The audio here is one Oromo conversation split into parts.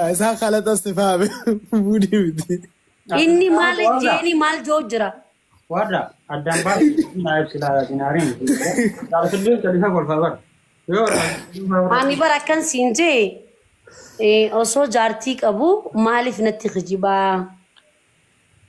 Isaa kalaxa si faame muudii miti. Inni maal jeeni maal joo jira? Warra addaan baasii naa ibsi laala dinaariin. Jaalatullee calisa kolfaa bara. Yoo Ani bara akkan siin jee osoo jaartii qabu maaliif natti kijibaa?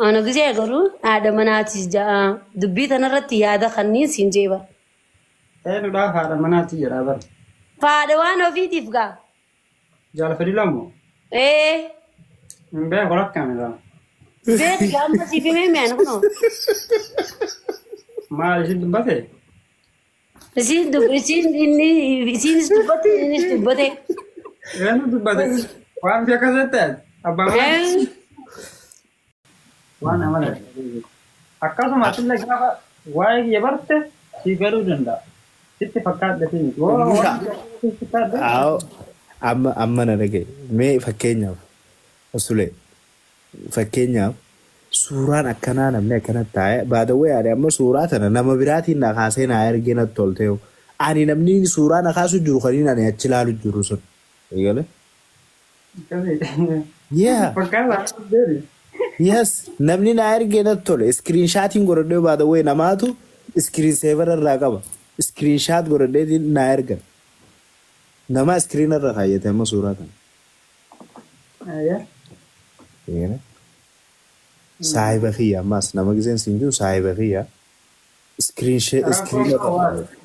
Ana gisee garuu haadha manaatis ja'a. Dubbii tanarratti yaada kanniin siin jee bara. Eenyudhaaf haadha manaatti jedha bara. Faadha waan ofiitiif gaa. Jaalfadhi lamu. Ee Hin beeku lakkaame lama. Beeki amma siif himee mi'aan kunoo. Maal isin dubbate? Isiin isiin inni isiinis dubbate innis dubbate. Eenyu dubbate? Waan fi akkas ta'e abbaa manaa. Ee Waan amala. Akkasuma atillee gaafa waa'ee kiyya barte si galuu danda'a. Sitti fakkaadhe fi miti. Sitti fakkaadhe. Aawo amma amma na dhagaye mee fakkeenyaaf Sule fakkeenyaaf suuraan akkanaa namni akkana taa'e baadawwee yaade amma suuraa tana nama biraatiin na kaasee na ergee natti toltee ani namni suuraa na kaasu jiru kaniin ani achi ilaalu jiru sun. Eegale? Yeah. Fakkaata deebi. Yes, namni na ergee natti tole. Screenshotiin godhadhee baadawwee namaatu screen saver irraa qaba. Screenshot godhadheetiin na ergan. Nama screen irra kaayyate amma suuraa tana. Eegale? Saahiba kiyya ammas nama giseen siin jiru saahiba kiyya. Screen screen irra kaayyate.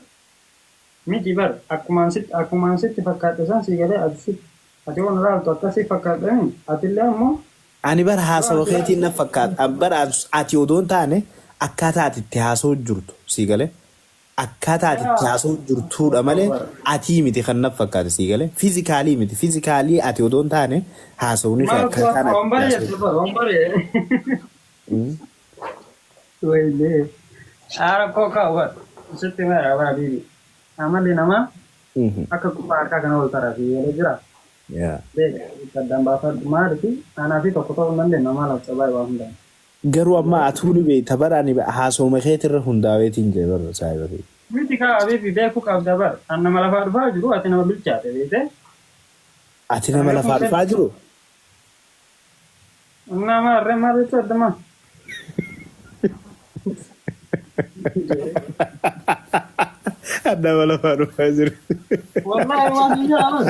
Miti bar akkumaan sitti fakkaadhe san si galee ati sitti ati waan ilaaltu akkasii fakkaadhe atillee ammoo Ani bara haasawa keetiin na fakkaata. Bara ati odoo hin taane akkaataa ati itti haasa'u jirtu sii galee. Akkaataa ati itti haasa'u jirtuudha malee atii miti kan na fakkaate sii galee. Physically miti. Physically ati odoo hin taane haasa'uun fi maal akkaataan ati itti wambaree haasa'u. jettu bar wambaree. Waylee. Aara koo kaa'u bar sitti meera bara biibi. Amalli namaa akka kubbaa harkaa kana ol taraa fi galee jira. Yeah. Beeka addaan baafadhu maalifi anaa fi tokko ta'uu hin dandeenye maal cabaa waa hundaan. Garuu amma atuu ni beekta bara ani haasawuma keetirra hundaa'eetiin jee bara saahiba kiyya. Miti kaa abiifi beekuu qabda bar. An nama lafaa dhufaa jiru ati nama bilchaate beekte. Ati nama lafaa dhufaa jiru? Nama harree maal jechuu addama? Nama lafaa dhufaa jiru. Wallahi waan hin jedhamu.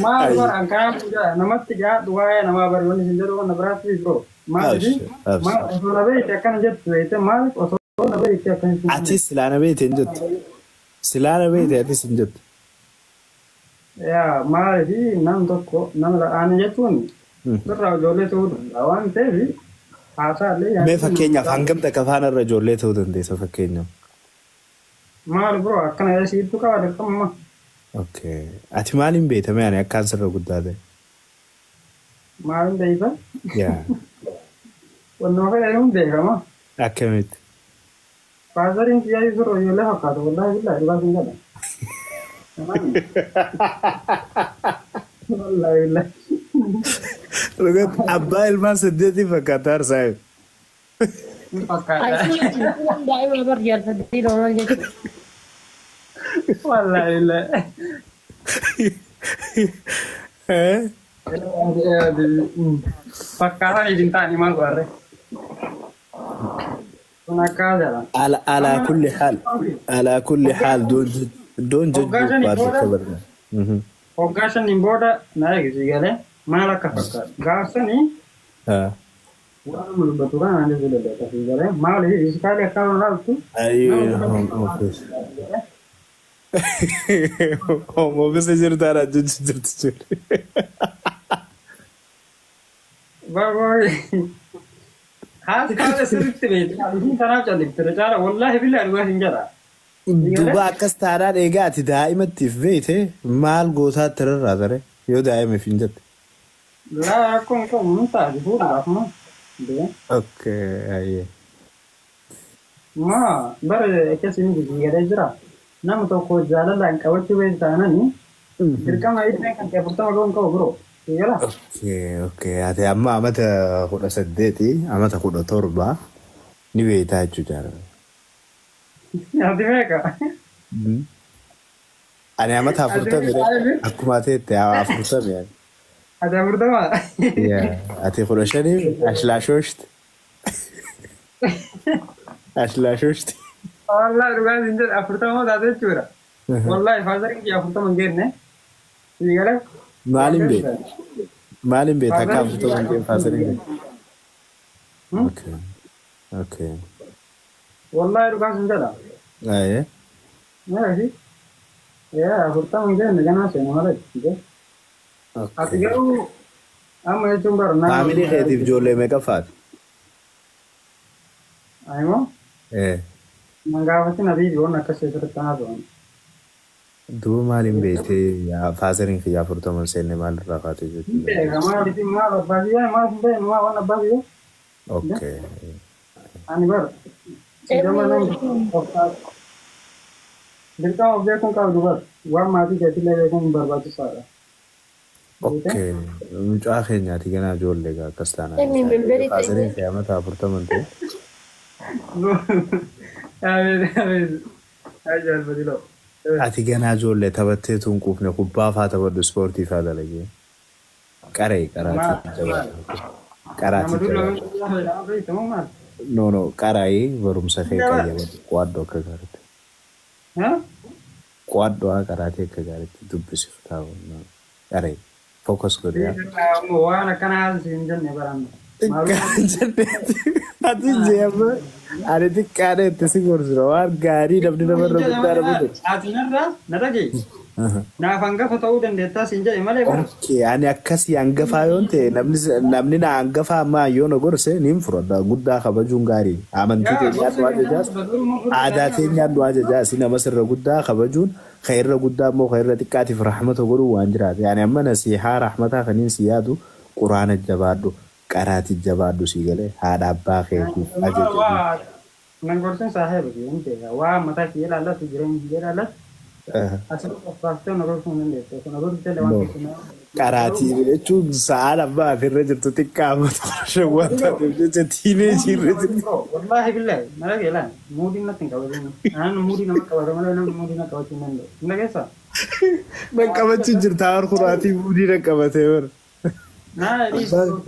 Maal bar an kanaaf jira namatti dhiyaadhu waa'ee namaa bari wanni isin jedhu wanna biraatti bro. Maaliif Abshir, abshir. maal osoo na beekte akkana jettu beekte maaliif osoo na beekte akkana jettu. Atis silaa na beekte hin jettu. Silaa na beekte atis hin jettu. Yaa maaliif nam tokko nama ani jechuun sirraa ijoollee ta'uu danda'a waan ta'eef haasaallee Mee fakkeenyaaf hangam takka faana irra ijoollee ta'uu dandeessa fakkeenyaaf? Maal bro akkana siittu qaba dirqama. Okay. Ati maaliin beekta mee ani akkaan sirra guddaa ta'e? Maaliin beekta? Yaa. Wannoo fedhan beekama. Akkamitti? Faazariin kiyyaa sirra ijoollee fakkaata wallaahi billaahi dhugaa sin jedha. Wallaahi billaahi. Dhugaatti abbaa ilmaan saddeetii fakkaata harsaa'e. Hin fakkaata. Daa'ima bar jaalfatanii maal jechuudha. Wallaahi billaahi. Eh? Fakkaataan isin ta'anii maal godharre? Kun akkas jedha. Ala ala kulli haal ala kulli haal doon Hoggaa jechuu shanii baatu booda akka barbaadu. Hoggaa shaniin booda na eegisi galee maal akka fakkaatu. Gaafsanii waan mul'atu kana ani si dandeetta si galee maaliif iskaalii akka laaltu Ayyuu home office. Home office jirtaadha jechu jirtu jiru. Baaboo haati kaala sirriitti beekti. Isiin tanaaf callifte caala wallaahi billaahi dhugaa hin jedha. Duuba akkas taanaan egaa ati daa'imattiif beekte maal gootaatti rarraa tare yoo daa'imaaf hin jette. Laa rakkoon qabu mun taati fuudhuudhaaf moo. Okay, ayyee. Maa bara akkasii miti galee jira. Nama tokko jaalalaan qabachuu beektu taanani dirqama iddoo kan ta'e 40 ga'uun qabu biroo. Gala. Okay. Ati amma amata 18, amata 17 ni beektaa jechuu jaalala. Ati meeqa? Ani amata 40 akkuma teette 40 yani. Ati 40? Yeah. Ati 15 ashlaashooshti. Ashlaashooshti. Wallahi dhugaa siin jedha 40 taate jechuudha. Wallahi faazariin kiyya 40 hin geenne. Sii galee? Maaliin beekta? Maaliin beekta akka 40 hin geenne faazariin beekta? Okay. Okay. Wallahi dhugaa siin jedha. Ayee. Maali? Yaa 40 hin geenne ganaa seena malee. Ati garuu amma jechuun bara nama. Faamilii keetiif ijoollee meeqa faati? Ayimoo? Ee. Nan gaafatin abiibi waan akkas asirratti haasa'an. Duuba maaliin beektee faazariin kiyya 40 hin seenne maalirraa kaatee Hin beeka maaliif maal abbaa kiyyaa maal hin beeknu maal waan abbaa kiyyaa. Okay. Ani bara. Gama namni of taatu. Dirqama of beekuun qabdu bara. Waan maatii keetillee beekuun barbaachisaadha. Okay. Mucaa keenyaati ganaa ijoollee gaa akkas taanaan. Inni memberii ta'e. Faazariin kiyya amata 40 ta'e. Amiin amiin. Ajaan badiloo. Ati ganaa ijoollee taphattee tun quufne kubbaa faa taphadhu ispoortii faa dalagee. Qaree qaraatii jabaadhu. Qaraatii Nama dura jabaadhu. beektamu maal? No no qaraayii barumsa kee qayyabadhu qo'adhu akka gaariitti. Qo'adhu haa qaraatii akka gaariitti dubbisi kitaaba. Qaree focus godhi. Waan akkanaa siin jenne barannu. Ati jeema ani xiqqaadha itti si gorsina waan gaarii namni namarra guddaa nama godhu. Ati narraa na dhaga'i. Naaf hangafa ta'uu dandeettaa siin jedhe malee bara. Okay, ani akkasii hangafaa yoon ta'e namni na hangafaa ammaa yoo na gorse niin fudhadha. Guddaa kabajuun gaarii. Amantii teenyaan nu ajajaas, aadaa teenyaan nu ajajaas nama sirra guddaa kabajuun kan irra guddaa immoo kan irra xiqqaatiif rahmata godhuun waan jiraate. Ani amma nasihaa rahmataa kaniin si yaadu quraana jabaadhu, qaraatii jabaadhu sii galee haadha abbaa keetiif ajajami. Nan gorsin saahiba kiyya hin beeka. Waa mataa kiyya ilaallatu jireenya kiyya ilaallatu. Asirra of baaftee na gorsuu hin dandeettu. Na gorsitee waan keessumaa. Qaraatii jechuun sa'aan abbaa asirra jirtu xiqqaa amata 15 waan taateef jecha tiineejii irra jirtu. Wallaahi billahi na dhagaye laal muudii natti hin qabatin. Anaan muudii nama qabata malee namni muudii na qabachuu hin danda'u. Hin dhageessaa? Na qabachuu jirta har kuraatii muudii na qabatee bara. Naa dhiisuu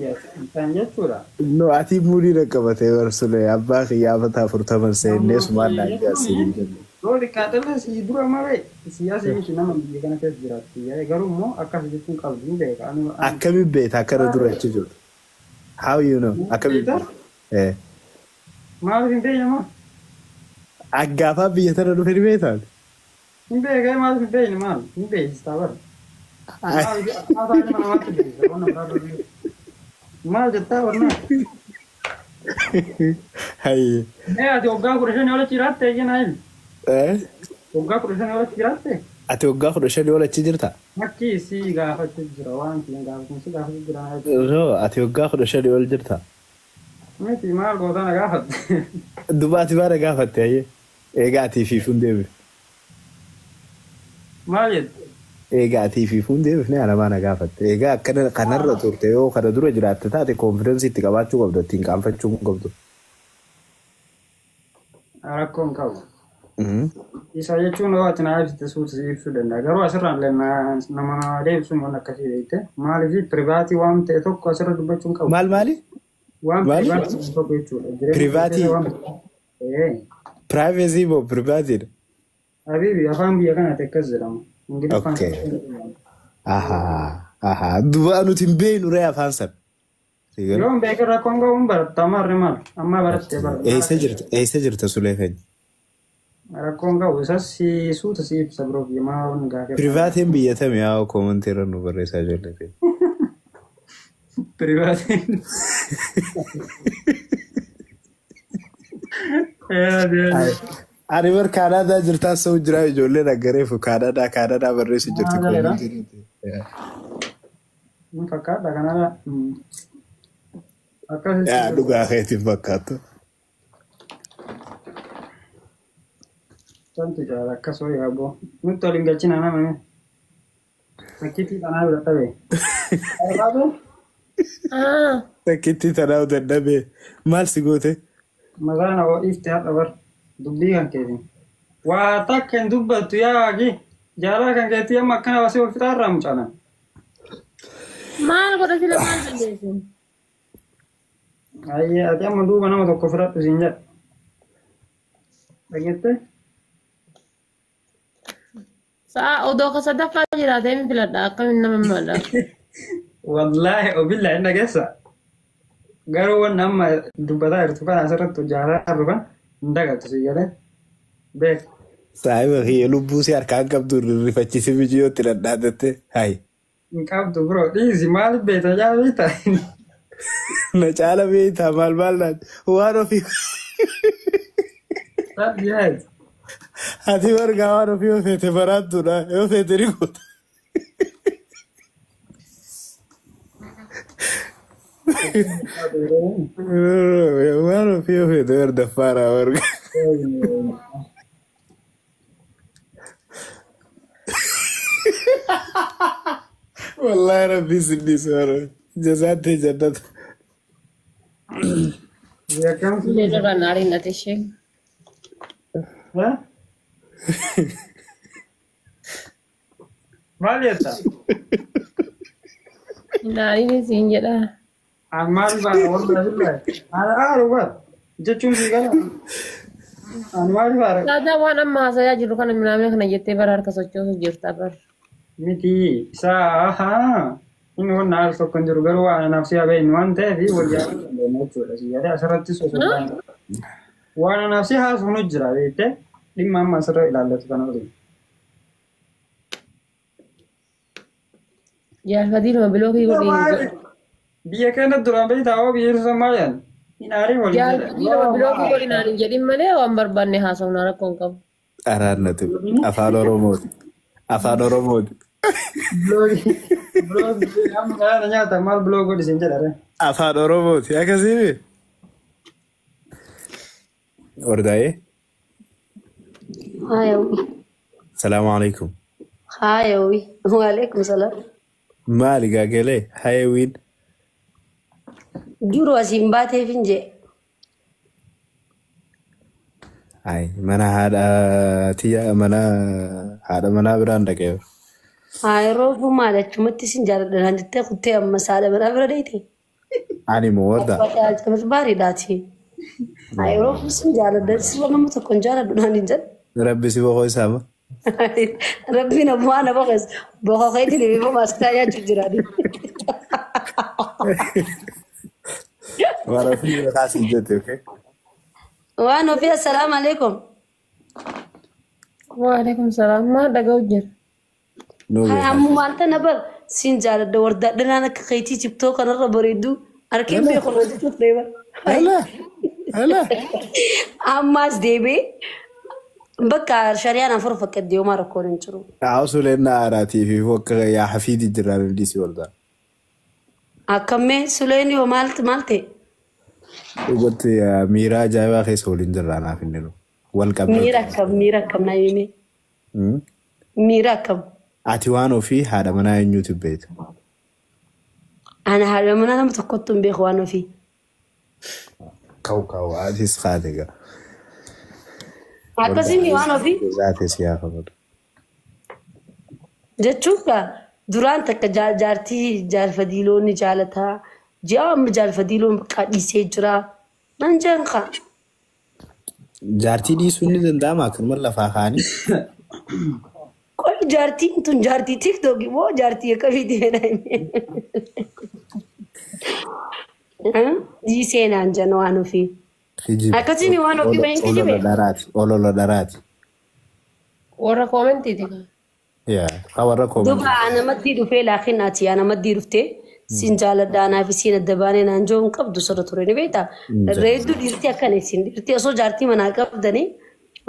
kan jechuudha. No ati muudii na qabatee bara sule abbaa kiyya amata 40 seennee sumaan naan jaasii hin jenne. Yoo xiqqaatellee si dura malee siyaasa miti nama biyya kana keessa jiraatu. Garuu immoo akkas jechuun qabdu hin beeka. Akkamiin beekta akkana dura achi jirtu? How you know? Akkamiin beekta? Maaliif hin beekne moo? Aggaafaa biyya tana dhufe ni beektaa? Hin beeka maaliif hin beekne maal? Hin beeksistaa bara. Maaliif akkaataa ilma namaatti beeksisa waan biraa dubbii. Maal jettaa barnaa? Hayyee. Mee ati waggaa 15 ol achi jiraatte eeyyee himi. Waggaa 15 ol achi jiraatte? Ati waggaa 15 ol achi jirta? Makki si gaafachuu jira waan kiyyan gaafatu si gaafachuu jira. No, ati waggaa 15 ol jirta? Miti maal goota na gaafatte? Duba ati baara gaafatte hayyee. Egaa ati fiifuun deebifne. Maal jette? Egaa ati fiifuun deebifne ana maana gaafatte. Egaa akkana kanarra turte yoo kana dura jiraatte taate konfidensi itti qabaachuu qabdu ittiin qaanfachuu hin qabdu. Rakkoon qabu. Isa jechuun yoo ati naa ibsite suuta si ibsuu danda'a. Garuu asirraan illee nama deebisuun waan akkasii beekte. Maaliif private waan ta'e tokko asirra dubbachuu hin qabu. Maal maali? Waan Maali? private tokko jechuudha. Jireenya Private? keessa waan Privacy moo private? Habibi afaan biyya kanaatti akkas jedhama. Ingiliffaan. Okay. Ahaa. Ahaa. Duba nuti hin beeknu ree afaan sana. Yoo hin beekin rakkoon qabu hin baratta amma harri maal? Amma barattee bara. Eessa jirta? Eessa jirta Sulee keenya? Rakkoon qabu isas si suuta si ibsa biroo biyya maa waan gaafii. Privaatiin biyya tami haa koomantii irra nu barreessaa ijoollee keenya. Privaatiin. Ani bar Kaanaadaa jirtaa sa'u jira ijoolleen aggareefu Kaanaadaa Kaanaadaa barreessu jirti koomantii irratti. Hin fakkaata kanarra. Akkasitti. Yaa dhugaa keetiif fakkaata. Wanti jaala akkas wayii aboo. Nutti waliin galchina nama mee. Fakkiitii tanaa bira dhabe. Barbaadu Takkittii tanaa dadhabee maal si goote? Maqaan hawaa ifte hadha bar dubbii kan keetiin. Waa takka hin dubbattu yaa waaqi. Jaalala kan keetti amma akkana baasee ol fixaa irraa mucaana. Maal godha sila maal balleessu? Ayyee ati amma duuba nama tokko filadhu siin jedha. Dhageettee? Sa'a odoo ka sadaffaa jiraatee min filadha akkamiin nama mala. Wallaahi obillaa hin dhageessa. Garuu wanni amma dubbataa jirtu kana asirratti hojjaataa jirtu kan hin dagattu si galee. Beek. Saahiba kiyya lubbuu si harkaan qabdu rifachiisi biyyootti dhadhaadatte. Hayi. Hin qabdu biroo dhiisi maaliif beekta caala beekta? Na caala beektaa maal maal naan waan ofii Sabbi yaad. Ati bargaa waan ofii yoo feete baraattuudha yoo feete ni goota. Waan ofii yoo feete hordoffaara barga. Wallahi rabbi sin dhiisu bara. Jazaatti jannata. Akkamsi? Irraan aariin ati isheen. Maal jetta? Hin aariin siin jedha. Maal baana wallahi billahi. Ana aaru bar jechuun si gala. Ani maal baara? Saadaa waan amma haasayaa jirru kana minaamina kana jettee bara harka sochoosu jirta bar. Miti isaa inni wanna aaru tokko hin jiru garuu waan anaaf si habeenu waan ta'eef wal jaalachuu dandeenya jechuudha. Si galee asirrattis osoo hin taane waan anaaf si haasofnu jira beektee dhimma amma asirra ilaallatu kana waliin. Jaalfatiinuma bilookii godhiin. Biyya keenya duraan beektaa hoo biyya ibsa maal jedhan hin aarii waliin jedhan. Jaalfatiinuma bilookii godhiin aan hin jedhin malee waan barbaanne haasofna rakkoo hin qabu. Araannatu afaan Oromooti. Afaan Oromooti. Biloogii amma nyaata maal biloog godhi siin jedha. Afaan Oromooti akkasiimi. Wardaa'ee. Hayawi. Salaamu alaikum. Hayawi. Waalaikum salaam. Maali gaagalee hayawiin. Duru asiin baateef hin jee. Ay mana haadha tiyya mana haadha manaa biraan dhaqee. Haa yeroo maal achumatti sin jaaladha naan jettee kuttee amma saadha manaa bira deete. Ani moo warda. Uffata bareedaati. Haa yeroo sin jaaladha sirra nama tokko hin jaaladhu naan hin jedhu. Rabbi si boqoo isaama. Rabbiin ammoo ana boqes boqoo keetiin ibifoo maastaa nyaachuu jiraani. Waan ofii mataa siin jette okay. Waan ofii assalaamu alaikum. Waalaikum salaam. Maal dhaga'u jira? Nuu Haa beekaa. ammumaan tana bar sin jaaladha wardaadhanaan akka keetii tiktoo kanarra bareedu harkeen beeku hojjechuuf deema. Ala ala. Ammaas deebi'ee bakka shari'aan afur fakkadde yooma rakkoon hin jiru. Haa na aaraatii fi akka yaa hafiidi jiraan dhiisi wardaa. Akkammee suleen yoo maal maal ta'e? Dhugatti miira ajaa'ibaa keessa waliin jirraa naaf inni nu. Wal qabnee. Miira akkam naa himi? Miira akkam? Ati waan ofii haadha manaa eenyuutu beekta? Ana haadha manaa nama tokkottu hin beeku waan ofii. Kaw kaw atis kaate gaa. Akkasii waan ofii Zaate si haa qabatu. Jechuun gaa duraan takka jaartii jaalfadiiloon ni jaalataa ji'a amma jaalfadiiloon bakka dhiisee jira. Nan jeen kaa. Jaartii dhiisuun ni danda'ama akkanuma lafaa kaanii. Qoy jaartiin tun jaartii tiktookii moo jaartii akkamiiti jedhame? Dhiisee naan jenna waan ofii. Akkasii waan ofii bahin kijibe. Olola dharaati. Olola dharaati. Warra koomentiiti. Yaa haa warra koomantii. Duba anamatti dhufee laakiin ati anamatti dhuftee sin jaaladha anaaf isiin adda baanee naan joo hin qabdu sirra ture ni beektaa. Reedduu dhiirtii akkana isin dhiirtii osoo jaartii manaa qabdanii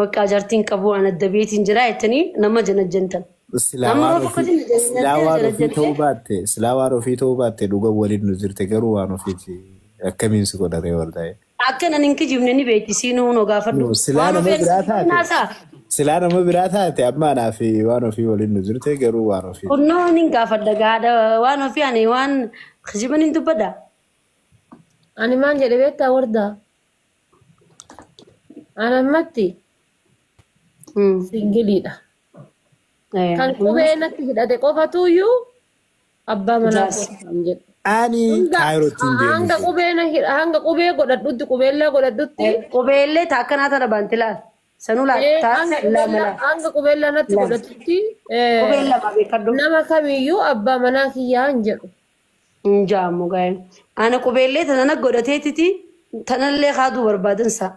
bakka jaartiin qabu an adda beetiin jira jettanii nama janajjantan. Silaa Amma waan yoo ofii fakkatin silaa waan ofii ta'uu janajjantee baatte silaa waan ofii ta'uu baatte dhuga waliin nu jirte garuu waan ofiiti akkamiin si godhatee wal ta'e. Akka nan hin kijibne ni beekti siinuu nu gaafadhu. Silaa Waan nama ofii biraa taate naasaa. silaa nama biraa taate amma anaa fi waan ofii waliin nu jirte garuu waan ofii. Kunnoo nin gaafadha gaadha waan ofii ani waan kijiban hin dubbadha. Ani maal jedhe beektaa wardaa? Ani ammatti singiliidha. Kan qubee natti hidhate qofatuyyuu abbaa manaa Jaarsa. koo jedhu. Ani Kaayirootti hin deemu. Hanga qubee na hidha hanga qubee godhadhutti qubeellaa godhadhutti Qubeellee ta akkanaa tana baanti laal. Sanuu laal ta lama laal. hanga qubeellaa natti godhatutti Qubeen lama beekadhu. nama kamiyyuu abbaa manaa kiyyaa hin jedhu. Hin jaamu gaa'e. Ana qubeellee tana godhateetiti tanallee kaaduu barbaadan sa.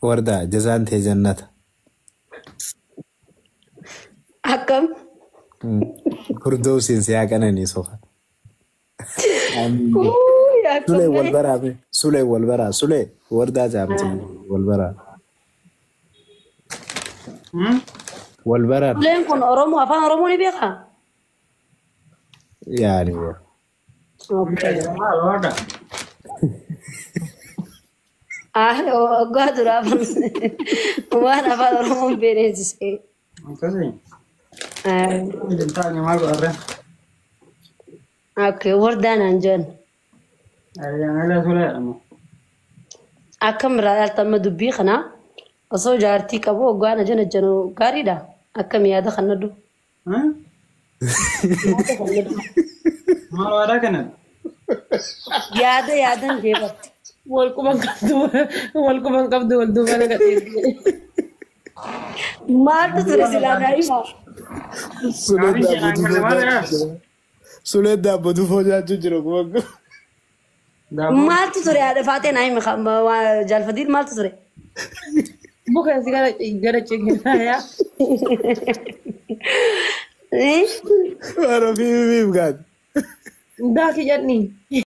Wardaa jazaan tee jannata. Akkam? Hordofsiin siyaa qananii sofa. Sulee wal baraa mee? Sulee wal baraa. Sulee wardaa jaamti wal baraa. Wal baraa. Suleen kun Oromoo afaan Oromoo ni beekaa? Yaani. Maal waaqa? Ah, waggaa dura afaan waan afaan Oromoo hin beeksise. Akkasii. Hin taane maal godharre? Okay, wardaan aan jedhan. Ayyaana sulee jedhamu. Akkam irraa dhaalta amma dubbii kana osoo jaartii qabu waggaan ajan ajjanu gaariidha. Akkam yaada kan naddu. Maal waadaa kennan? Yaada yaadan jeeba. Wal quban qabdu wal quban qabdu wal duuba na gadheessi. Maaltu ture silaa daa'ima? Sulee daabbatu foonyaa jira. Sulee daabbatu foonyaa jira kuma. Maaltu ture haadha faatee naa himi jaalfadiin maaltu ture? Bukan si gara gara cikinaa yaa. Waan ofii fi gaati. Daaki jedhni.